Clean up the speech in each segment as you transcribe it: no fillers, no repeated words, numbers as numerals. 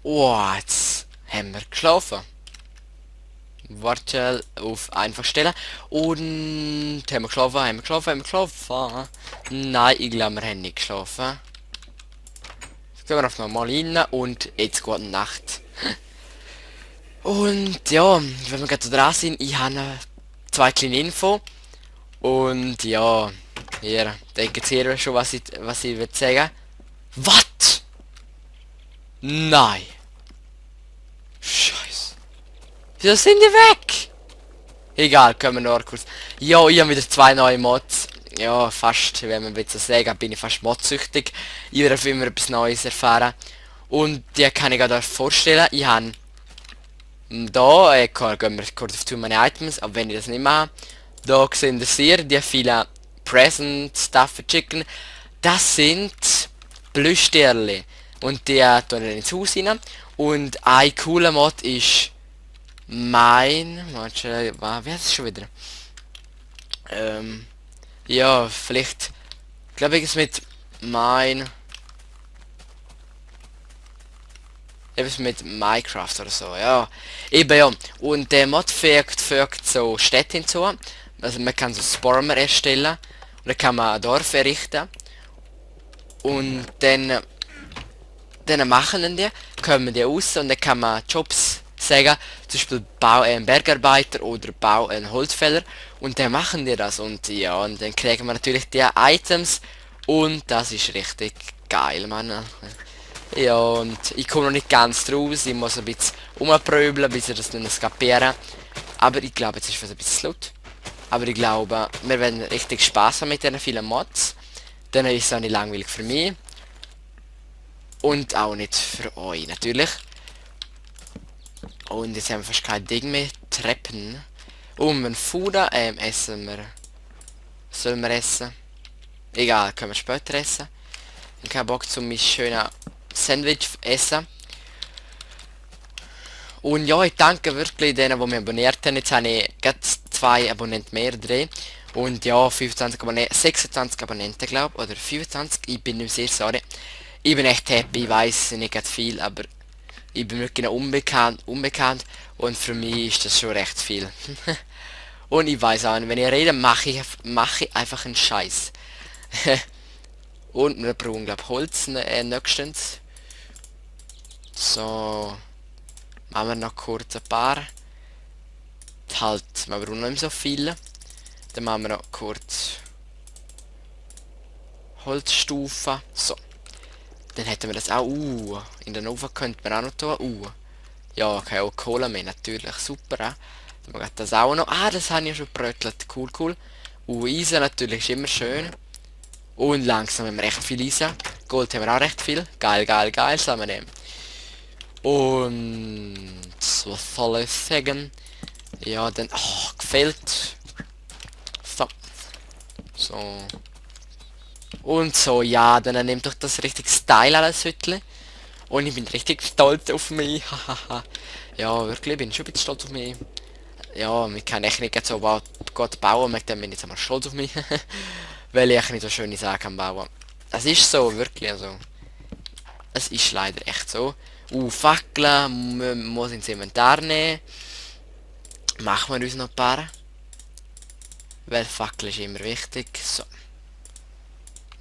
Oh, jetzt haben wir geschlafen. Warte auf einfach stellen. Und haben wir geschlafen, haben wir geschlafen, haben wir geschlafen. Nein, ich glaube, wir haben nicht geschlafen. Jetzt gehen wir auf normal rein und jetzt gute Nacht. Und ja, wenn wir gerade dran sind, ich habe zwei kleine Info. Und ja, hier, denken Sie schon, was ich will sagen. Was? Nein. Scheiße. Wieso sind die weg? Egal, können wir noch kurz. Ja, ich habe wieder zwei neue Mods. Ja, fast, wenn man so sagen, bin ich fast modsüchtig. Ich will immer etwas Neues erfahren. Und die kann ich gerade vorstellen. Ich habe da, gehen wir kurz auf meine Items, aber wenn ich das nicht mache, da sehen ihr die vielen Present Stuff Chicken. Das sind Plüschstierli. Und die tun wir ins Haus rein. Und ein cooler Mod ist warte, wie heißt es schon wieder? Ja, vielleicht, glaube ich, es mit etwas mit Minecraft oder so, ja. Eben ja. Und der Mod fügt so Städte hinzu. Also man kann so Spawner erstellen. Und dann kann man ein Dorf errichten. Und dann machen die, kommen die raus und dann kann man Jobs sagen, zum Beispiel bau einen Bergarbeiter oder bau einen Holzfäller und dann machen die das und ja, und dann kriegen wir natürlich die Items und das ist richtig geil, Mann. Ja, und ich komme noch nicht ganz draus, ich muss ein bisschen umpröbeln, bis ich das dann kapieren. Aber ich glaube, jetzt ist was ein bisschen laut. Aber ich glaube, wir werden richtig Spaß haben mit diesen vielen Mods. Dann ist es auch nicht langweilig für mich. Und auch nicht für euch, natürlich. Und jetzt haben wir fast kein Ding mehr. Treppen. Ein Fuder essen wir. Sollen wir essen? Egal, können wir später essen. Ich habe keinen Bock zu mein schönen Sandwich essen. Und ja, ich danke wirklich denen, die mich abonniert haben. Jetzt habe ich gerade 2 Abonnenten mehr drin. Und ja, 25 Abonnenten, 26 Abonnenten glaube ich. Oder 25, ich bin nicht sehr sorry. Ich bin echt happy, ich weiß nicht ganz viel, aber ich bin wirklich noch unbekannt und für mich ist das schon recht viel. Und ich weiß auch nicht, wenn ich rede, mache ich einfach einen Scheiß. Und wir brauchen glaube Holz nächstens. So. Machen wir noch kurz ein paar. Halt, wir brauchen noch nicht so viele. Dann machen wir noch kurz Holzstufen. So. Dann hätten wir das auch. In den Ofen könnte man auch noch tun. Ja, okay, auch Cola mehr, natürlich. Super, Dann geht das auch noch. Das habe ich ja schon gebrötelt. Cool, cool. Eisen natürlich ist immer schön. Und langsam haben wir recht viel Eisen. Gold haben wir auch recht viel. Geil, geil, geil. Sollen wir nehmen. Und was soll ich sagen? Ja, dann. Gefällt. So. So. Und so, ja, dann nimmt doch das richtig Style alles heute. Und ich bin richtig stolz auf mich. Ja, wirklich, bin schon ein bisschen stolz auf mich. Ja, ich kann echt nicht so gut bauen, dann bin ich jetzt einmal stolz auf mich. Weil ich echt nicht so schöne Sachen kann bauen. Es ist so, wirklich, also. Es ist leider echt so. Fackeln, muss ins Inventar nehmen. Machen wir uns noch ein paar. Weil Fackel ist immer wichtig. So.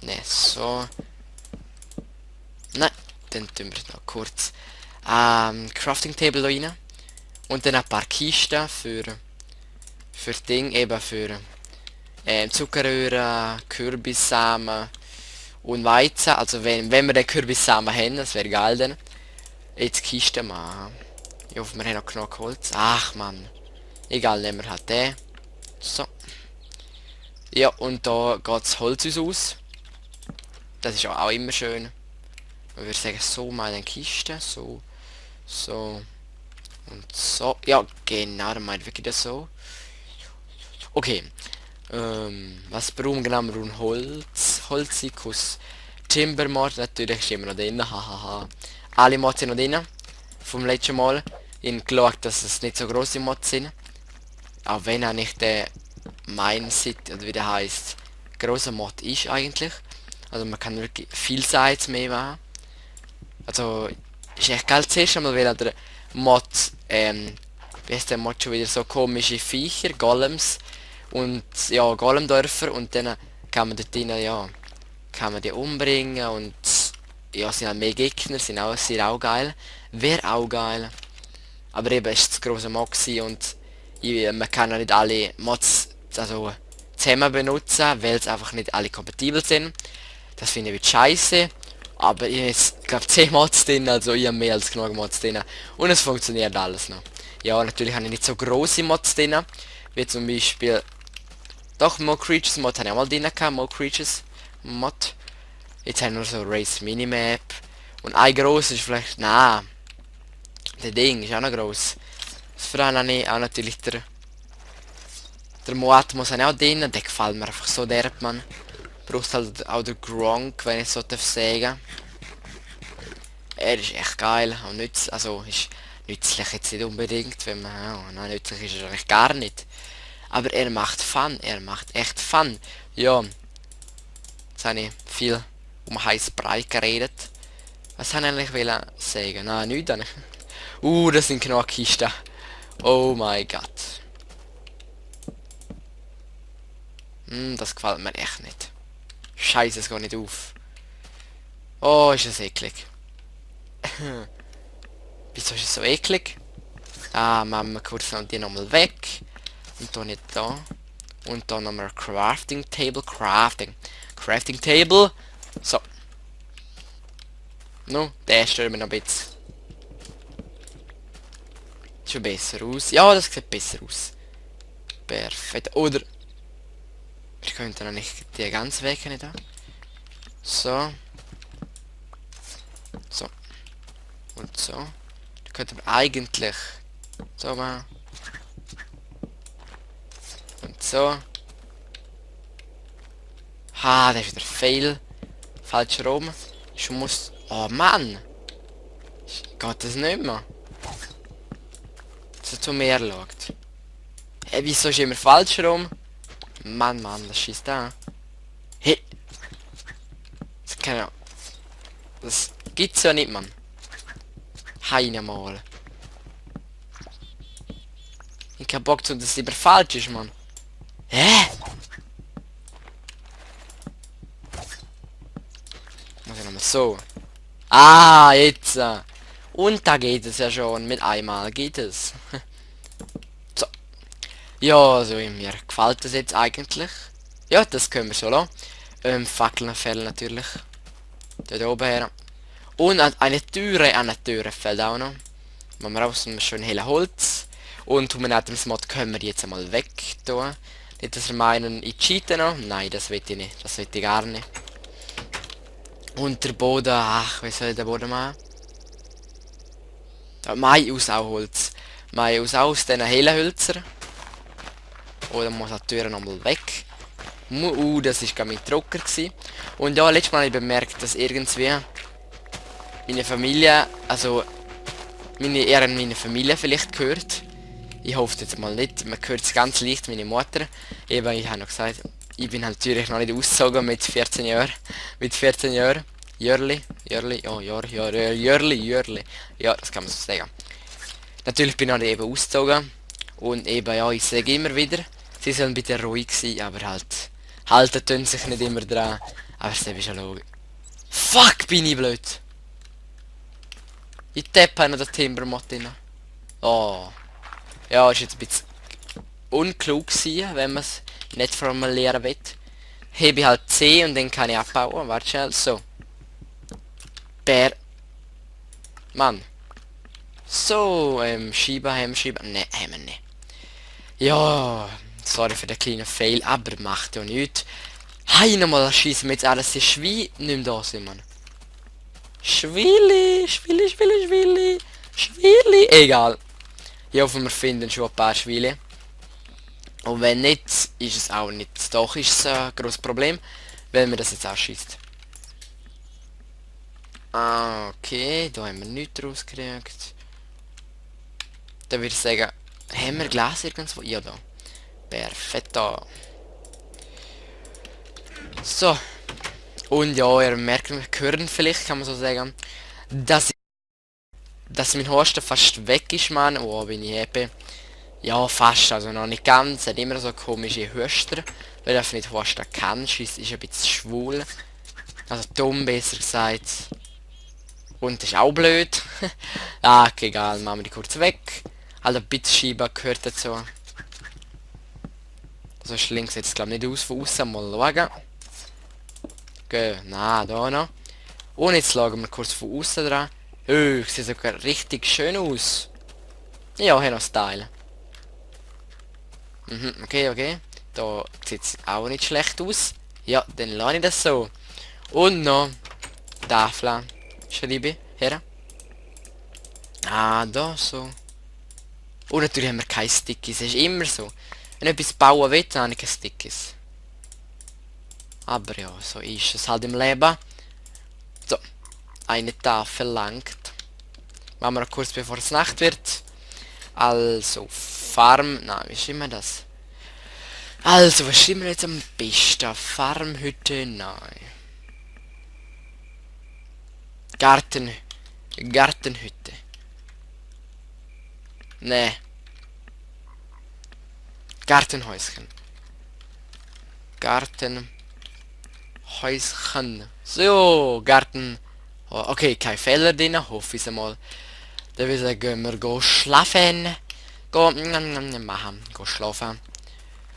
Ne, so. Nein, dann tun wir noch kurz Crafting Table rein. Und dann ein paar Kisten für Ding, eben für Zuckerrühren, Kürbissamen und Weizen. Also wenn wir den Kürbissamen haben, das wäre geil dann. Jetzt Kisten machen. Ich hoffe, wir haben noch genug Holz. Ach man. Egal, nehmen wir halt den. So. Ja, und da geht das Holz uns aus. Das ist auch immer schön. Ich würde sagen, so mal eine Kiste. So. So. Und so. Ja, genau, dann meint wirklich das so. Okay. Was brauchen wir genau? Wir brauchen Holz. Holzikus. Timbermod natürlich ist immer noch drin. Hahaha. Alle Mods sind noch drin. Vom letzten Mal. Ich habe geschaut, dass es nicht so grosse Mods sind. Auch wenn er nicht der Mindset, oder wie der heißt, großer Mod ist eigentlich. Also man kann wirklich viel Sites mehr machen. Also ist echt geil. Zuerst einmal weil der Mod, wie heißt der Mod schon wieder, so komische Viecher, Golems und ja, Golemdörfer, und dann kann man dort drinnen, ja, kann man die umbringen, und ja, sind halt mehr Gegner, sind auch sehr auch geil. Wäre auch geil. Aber eben ist das große Mod gewesen, und man kann ja nicht alle Mods also zusammen benutzen, weil es einfach nicht alle kompatibel sind. Das finde ich scheiße. Aber ich habe jetzt, glaube 10 Mods drin, also ich habe mehr als genug Mods drin. Und es funktioniert alles noch. Ja, natürlich habe ich nicht so große Mods drin, wie zum Beispiel... Doch, Mo Creatures Mod habe ich auch mal drin gehabt, Mo Creatures Mod. Jetzt haben wir nur so Race Minimap. Und ein grosses ist vielleicht... Nein. Der Ding ist auch noch gross. Das Verein habe ich auch natürlich der Moatmos habe ich auch drin. Der gefällt mir einfach so derb, man. Brauchst halt auch der Gronk, wenn ich so darf sagen. Er ist echt geil und nützlich, also ist nützlich jetzt nicht unbedingt, wenn man, ja, nein, nützlich ist er eigentlich gar nicht. Aber er macht Fun, er macht echt Fun. Ja, jetzt habe ich viel um heiß Brei geredet. Was habe ich eigentlich wollen sagen? Nein, nichts eigentlich. Das sind genug Kisten. Oh mein Gott. Das gefällt mir echt nicht. Scheiße, es geht nicht auf. Oh, ist das eklig. Wieso ist es so eklig? Machen wir kurz noch die nochmal weg. Und dann nicht da. Und dann nochmal Crafting Table. Crafting Table. So. No, der stellen wir noch ein bisschen. Schon besser aus. Ja, das sieht besser aus. Perfekt. Oder wir könnten noch nicht die ganz weg nicht da. So. So. Und so. Da könnten wir eigentlich so machen. Und so. Ha, der ist wieder fail. Falsch rum. Ich muss... Oh Mann! Geht das nicht mehr? So zu mir schaut. Hey, wieso ist immer falsch rum? Mann, das schießt da. Hey! Das kann ja... Das gibt's ja nicht, Mann. Heine mal. Ich hab keinen Bock zu, dass es immer falsch ist, Mann. Hä? Muss ich nochmal so. Jetzt. Und da geht es ja schon. Mit einmal geht es. So. Ja, so mir gefällt das jetzt eigentlich. Ja, das können wir so lassen. Fackeln fällen natürlich. Dort oben her. Und eine Türe fällt auch noch. Machen wir aus einem schönen hellen Holz. Und um den Mod können wir die jetzt einmal weg tun. Nicht, dass wir meinen, ich cheate noch. Nein, das will ich nicht. Das will ich gar nicht. Und der Boden, ach, wie soll ich den Boden machen? Mai aus auch Holz. Mai aus diesen hellen Hölzern. Oder muss die Tür nochmal weg. Das war mein Drucker gewesen. Und ja, letztes Mal habe ich bemerkt, dass irgendwie meine Familie, also meine Familie vielleicht gehört. Ich hoffe jetzt mal nicht. Man hört es ganz leicht, meine Mutter. Eben, ich habe noch gesagt, ich bin halt natürlich noch nicht ausgezogen mit 14 Jahren. Mit 14 Jahren. Jörli. Ja, das kann man so sagen. Natürlich bin ich halt eben ausgezogen. Und eben, ja, ich sage immer wieder, sie sollen bitte ruhig sein, aber halt, halten tun sich nicht immer dran. Aber es ist schon logisch. Fuck, bin ich blöd. Ich tappe noch den Timbermod rein. Oh. Ja, ist jetzt ein bisschen unklug gewesen, wenn man es nicht formulieren will. Hebe ich halt C und dann kann ich abbauen. Warte schnell. So. Mann. So, Schieber. Ne, haben wir nicht. Ja, sorry für den kleinen Fail, aber macht ja nichts. Hey, nochmal schießen wir jetzt alles. Die Schwein nicht da sind, Mann. Schwili. Egal. Ich hoffe, wir finden schon ein paar Schwile. Und wenn nicht, ist es auch nicht. Doch ist es ein grosses Problem, wenn man das jetzt ausschießt. Okay, da haben wir nichts rausgekriegt. Dann würde ich sagen, haben wir Glas irgendwo? Ja, da. Perfetto. So. Und ja, ihr merkt, hören vielleicht, kann man so sagen, dass mein Husten fast weg ist, man. Oh, bin ich happy. Ja, fast, also noch nicht ganz. Hat immer so komische Hüster. Weil du nicht husten kannst, ist ein bisschen schwul. Also dumm, besser gesagt. Und das ist auch blöd. Ah, okay, egal, machen wir die kurz weg. Also Bitschieber gehört dazu. So ist links jetzt glaube ich nicht aus von außen. Mal schauen. Okay, na, da noch. Und jetzt schauen wir kurz von außen dran. Sieht sogar richtig schön aus. Ja, hier noch Style. Mhm, okay, okay. Da sieht es auch nicht schlecht aus. Ja, dann lasse ich das so. Und noch Tafel. Schreibe her. Ah, da so. Und natürlich haben wir keine Stickies. Das ist immer so. Wenn ich etwas bauen will, dann habe ich keine Stickies. Aber ja, so ist es halt im Leben. So. Eine Tafel langt. Machen wir noch kurz bevor es Nacht wird. Also, Farm. Nein, wie schreiben wir das? Also, was schreiben wir jetzt am besten? Farmhütte, nein. Gartenhütte. Nee. Gartenhäuschen. Gartenhäuschen. So, Garten. Oh, okay, kein Fehler drin, hoffe ich mal. Dann würde ich sagen, wir gehen schlafen. Machen, gehen schlafen.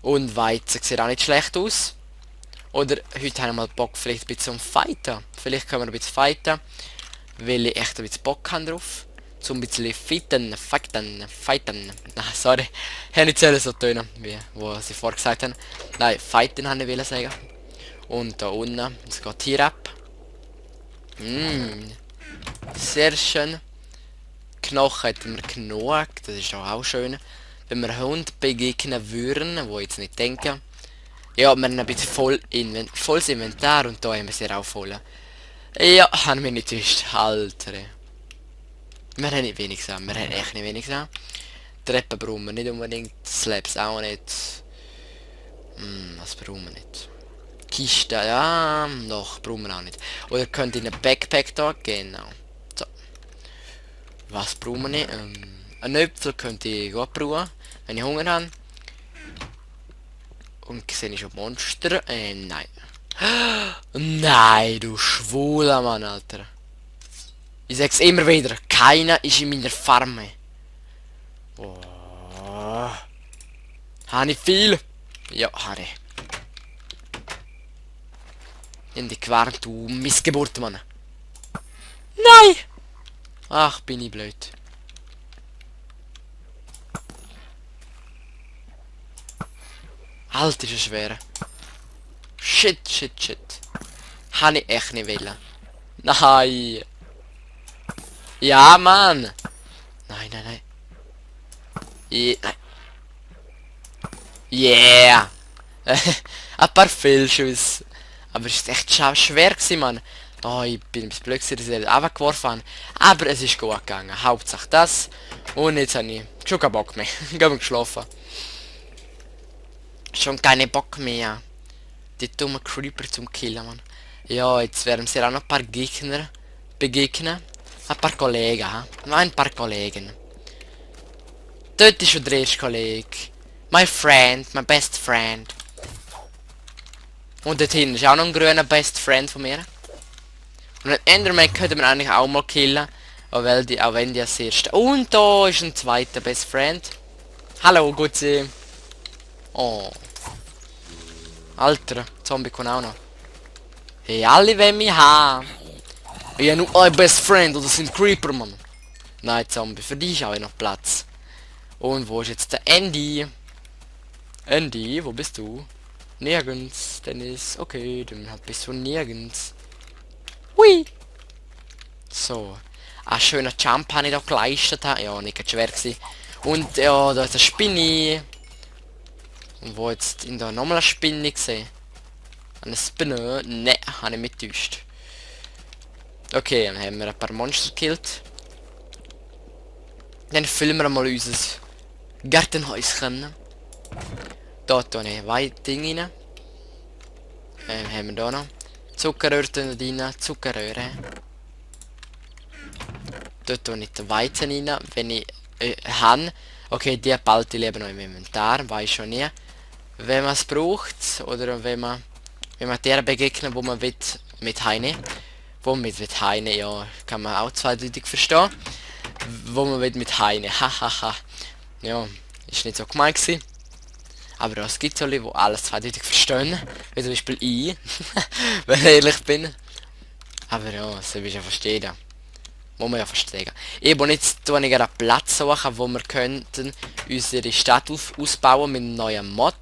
Und Weizen sieht auch nicht schlecht aus. Oder heute haben wir mal Bock vielleicht ein bisschen zum Fighten. Vielleicht können wir ein bisschen fighten. Weil ich echt ein bisschen Bock habe drauf. Zum ein bisschen fighten. Na, sorry. Ich habe nicht so tönen, wie wo sie vorher gesagt haben. Nein, fighten habe ich sagen. Und da unten, es geht hier ab. Sehr schön. Knochen hätten wir genug, das ist auch schön. Wenn wir Hund begegnen würden, wo ich jetzt nicht denke. Ja, wir haben ein bisschen volles Inventar und da haben wir sie auch voll. Ja, haben wir nicht gewusst. Alter. Wir haben nicht wenig gesehen, wir haben echt nicht wenig gesehen. Treppen brauchen wir nicht unbedingt, Slabs auch nicht. Was brauchen wir nicht? Kiste, ja, noch brauchen wir auch nicht. Oder könnt ihr in einen Backpack da, genau. So. Was brauchen wir nicht? Ein Äpfel könnte ich gut brauchen, wenn ich Hunger habe. Und sehe ich schon Monster? Nein. Nein, du schwuler Mann, Alter. Ich sag's immer wieder, keiner ist in meiner Farm. Oh. Habe ich viel? Ja, habe ich. In die Quart, du Missgeburt, Mann. Nein! Ach, bin ich blöd. Alter, ist es schwer. Shit. Habe ich echt nicht wollen. Nein. Ja, Mann. Nein. Nein. Yeah. Ein paar Fehlschüsse. Aber es ist echt schwer gewesen, Mann. Oh, ich bin ein bisschen blöd gewesen, dass ich das runtergeworfen habe. Aber es ist gut gegangen. Hauptsache das. Und jetzt habe ich schon keinen Bock mehr. Ich habe geschlafen. Schon keine Bock mehr. Die dummen Creeper zum Killen, Mann. Ja, jetzt werden sie auch noch ein paar Gegner begegnen. Ein paar Kollegen, ha? Ein paar Kollegen. Dort ist schon der erste Kollege. My friend, my best friend. Und dort hinten ist auch noch ein grüner Best Friend von mir. Und den Enderman könnte man eigentlich auch mal killen. Auch wenn die als erste. Und da ist ein zweiter Best Friend. Hallo, Gutzi. Oh. Alter, Zombie kommt auch noch. Hey, alle wollen mich haben. Ich habe nur ein Best Friend oder sind Creeper, Mann. Nein, Zombie, für dich habe ich noch Platz. Und wo ist jetzt der Andy? Andy, wo bist du? Nirgends, Dennis. Okay, dann bist du nirgends. Hui! So. Ein schöner Jump habe ich da geleistet. Ja, nicht schwer gewesen. Und ja, da ist eine Spinne. Und wo jetzt in der nochmal eine Spinne gesehen? Eine Spinne? Ne, habe ich mich getäuscht. Okay, dann haben wir ein paar Monster gekillt. Dann füllen wir mal unser Gartenhäuschen. Da tue ich Wein-Ding rein. Haben wir da noch. Zuckerröhre rein, Zuckerröhre. Dort tue ich den Weizen rein, wenn ich habe. Okay, die behalte ich lieber noch im Inventar, weiß schon nie. Wenn man es braucht, oder wenn man der begegnet, wo man will, mit Heine. Wo man mit Heine, ja, kann man auch zweideutig verstehen. Wo man will mit Heine, hahaha. Ja, ist nicht so gemeint gewesen. Aber es gibt solche, die alles zweideutig verstehen. Wie zum Beispiel ich, wenn ich ehrlich bin. Aber ja, so wie ich ja verstehen. Muss man ja verstehen. Eben, und jetzt tue ich einen Platz suchen, wo wir könnten unsere Stadt ausbauen mit einem neuen Mod.